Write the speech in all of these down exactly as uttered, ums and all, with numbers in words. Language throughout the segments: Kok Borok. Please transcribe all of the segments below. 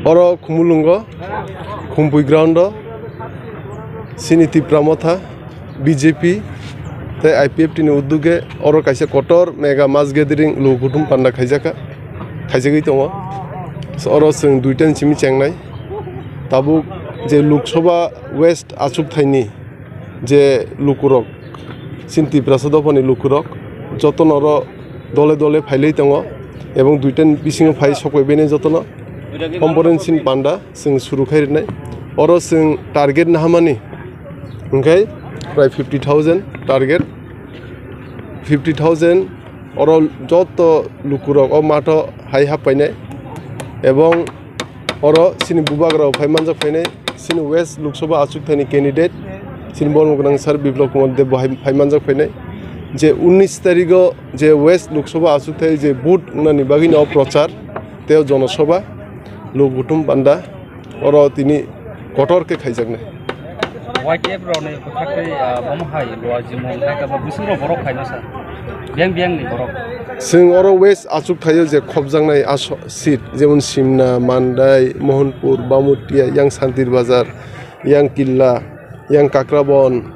Oro Khumulwngo, Khumpui ground o, chini Tipra Motha, B J P tei I P F T ni udduge oro kaisa kotor mega mass gathering luku kuthum panda khaijakha, khaijagwi tongo. So, oro chwng duita ni simi chengnai. Tabuk je Lok Sabha West achukthai ni je lukurok, chini Tiprasa dophani lukurok jotono oro dole dole phailwi tongo, ebong duita ni bisingo phai sokbai bainai jotono. Omporensini panda chwng suru khai rwnai. Oro chwng target nahamani hwnkhe prai fifty thousand target, fifty thousand oro joto lukurok o matho hai happainai, ebong oro chini bubagrao phai manjak phainai, chini West Lok Sabha achukthani candidate, chini borok gwnang sir Biplab Kumar Deb bo hai phai manjak phainai, je unnish tarigo je West Lok Sabha achukthai je vote wngnani bagwino o prochar tei o jonosabha luku kuthum panda oro tini kotor khe khaijaknai. Y T F rokni bwkhaktwi, ah, bomo hai luajimung hai khe bo bwswk rok borok phaino sa. Biyang biyangni borok. Chwng oro West achuk thaio je khopjaknai aso-, seat, jemon Simna, Mandai, Mohanpur, Bamutia, yang Santir Bazar, yang Killa, yang Kakrabon,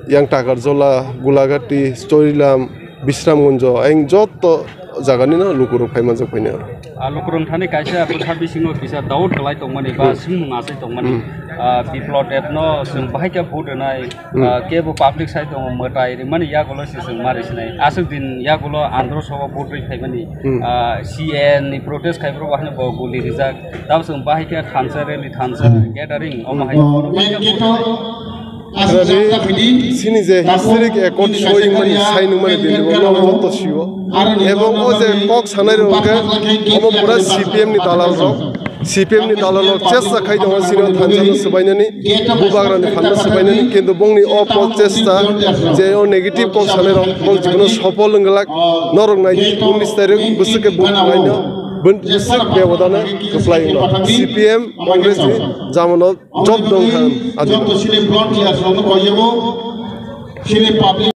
yang Takarjola, Gulagati, Chorilam, Bisramganj, ayang joto jaganino lukurok phai manjak phainai oro. Ah, lukurok thani kaisa bwkha bisingo kisa doubt kwlai tongmani ba Hmm. swngmung achai tongmani. Hmm. Ah, Biplab Deb no chwng bahai khe vote rwnai, Hmm. ah, kebo public sai tongo mwtai rwmani yagulo se chwng ma rwsinai. Aswk din yagulo Andhra Sabha vote rwi phaimani. Hmm. Ah, C A A ni protest khai borok haino bo guli rijak. Tamo chwng bahai khe thansa rally, thansa Hmm. gathering, omo hai Hmm. Chini je historic accord soi mani, sai nung mani din bo no joto sio. Ebong o je kok sanai rok khe obo pura C P M ni dalal rok, C P M ni dalal rok chesta khai tongo chini o thansa no swbainani, bubagra ni phan no swbainani, kintu bongni o prochesta je o negative kok sanai rok bong jikunu sopol wng glak, norok nai di unnish tarik bwswk khe vote khlai no, bwswk bebodano kwplai wngno C P M Congress ni jamano job dong kha adi. Joto sini front leaders rokno koijago, sini public